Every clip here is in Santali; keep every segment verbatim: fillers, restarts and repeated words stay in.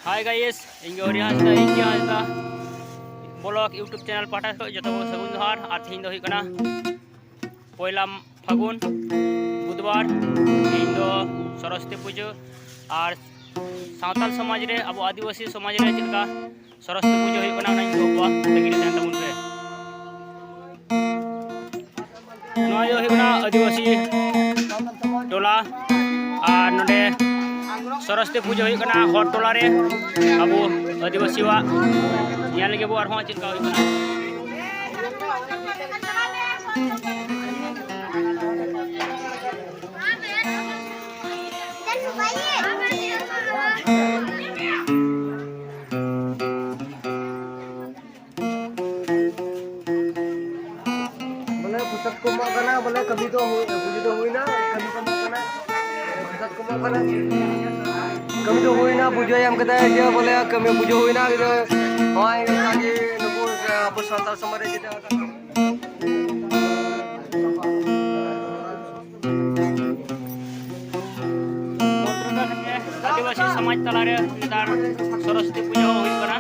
Hi guys, ᱤᱧ ᱜᱮ ᱦᱚᱨᱤ ᱦᱟᱸᱥᱫᱟ, ᱤᱧ ᱜᱮ ᱦᱟᱸᱥᱫᱟ ᱵᱞᱚᱜ YouTube ᱪᱮᱱᱮᱞ ᱯᱟᱦᱴᱟ ᱠᱷᱚᱱ ᱡᱚᱛᱚ ᱠᱚ ᱥᱟᱹᱜᱩᱱ ᱡᱚᱦᱟᱨ᱾ ᱟᱨ ᱛᱮᱦᱮᱧ ᱫᱚ ᱦᱩᱭᱩᱜ ᱠᱟᱱᱟ ᱯᱚᱭᱞᱟ ᱯᱷᱟᱹᱜᱩᱱ, ᱵᱩᱫᱷᱵᱟᱨ᱾ ᱛᱮᱦᱮᱧ ᱫᱚ ᱥᱚᱨᱚᱥᱚᱛᱤ ᱯᱩᱡᱟᱹ᱾ ᱟᱨ ᱥᱟᱶᱛᱟᱞ ᱥᱚᱢᱟᱡᱽ ᱨᱮ, ᱟᱵᱚ ᱟᱹᱫᱤᱵᱟᱹᱥᱤ ᱥᱚᱢᱟᱡᱽ ᱨᱮ ᱪᱮᱫ ᱞᱮᱠᱟ ᱥᱚᱨᱚᱥᱚᱛᱤ ᱯᱩᱡᱟᱹ ᱦᱩᱭᱩᱜ ᱠᱟᱱᱟ, ᱚᱱᱟᱧ ᱩᱫᱩᱜ ᱟᱠᱚᱣᱟ᱾ ᱛᱟᱹᱜᱤ ᱨᱮ ᱛᱟᱦᱮᱱ ᱛᱟᱵᱚᱱ ᱯᱮ᱾ ᱱᱚᱣᱟ ᱫᱚ ᱦᱩᱭᱩᱜ ᱠᱟᱱᱟ ᱟᱹᱫᱤᱵᱟᱹᱥᱤ ᱴᱚᱞᱟ, ᱟᱨ ᱱᱚᱰᱮ ᱥᱚᱨᱚᱥᱚᱛᱤ ᱯᱩᱡᱟᱹ ᱦᱩᱭᱩᱜ ᱠᱟᱱᱟ ᱦᱚᱲ ᱴᱚᱞᱟ ᱨᱮ, ᱟᱵᱚ ᱟᱹᱫᱤᱵᱟᱹᱥᱤᱣᱟᱜ᱾ ᱧᱮᱞ ᱞᱮᱜᱮ ᱵᱚ ᱟᱨᱦᱚᱸ ᱪᱮᱫ ᱞᱮᱠᱟ ᱦᱩᱭᱩᱜ ᱠᱟᱱᱟ᱾ ᱵᱚᱞᱮ ᱯᱨᱚᱥᱟᱫ ᱠᱚ ᱮᱢᱚᱜ ᱠᱟᱱᱟ, ᱵᱚᱞᱮ ᱠᱟᱹᱢᱤ ᱫᱚ ᱦᱩᱭ, ᱯᱩᱡᱟᱹ ᱫᱚ ᱦᱩᱭᱱᱟ, ᱠᱟᱹᱢᱤ ᱠᱚ ᱮᱢᱚᱜ ᱠᱟᱱᱟ, ᱯᱨᱚᱥᱟᱫ ᱠᱚ ᱮᱢᱚᱜ ᱠᱟᱱᱟ, ᱠᱟᱹᱢᱤ ᱫᱚ ᱦᱩᱭᱱᱟ, ᱯᱩᱡᱟᱹ ᱮᱢ ᱠᱟᱛᱮ ᱡᱮ ᱵᱚᱞᱮ ᱠᱟᱹᱢᱤ ᱯᱩᱡᱟᱹ ᱦᱩᱭᱱᱟ, ᱱᱚᱜᱼᱚᱭ ᱱᱚᱝᱠᱟ ᱜᱮ ᱱᱩᱠᱩ ᱟᱵᱚ ᱥᱟᱱᱛᱟᱲ ᱥᱚᱢᱟᱡᱽ ᱨᱮ ᱡᱮᱴᱟ ᱟᱹᱫᱤᱵᱟᱹᱥᱤ ᱥᱚᱢᱟᱡᱽ ᱛᱟᱞᱟᱨᱮ ᱱᱮᱛᱟᱨ ᱥᱚᱨᱚᱥᱚᱛᱤ ᱯᱩᱡᱟᱹ ᱦᱚᱸ ᱦᱩᱭᱩᱜ ᱠᱟᱱᱟ᱾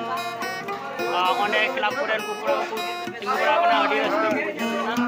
ᱟᱨ ᱚᱸᱰᱮ ᱠᱞᱟᱵᱽ ᱠᱚᱨᱮᱱ ᱠᱚ ᱠᱚᱲᱟ ᱠᱚ ᱛᱤᱸᱜᱩ ᱵᱟᱲᱟ ᱟᱠᱟᱱᱟ, ᱟᱹᱰᱤ ᱨᱟᱹᱥᱠᱟᱹ ᱠᱚ ᱵᱩᱡᱷᱟᱹᱣ ᱠᱟᱱᱟ᱾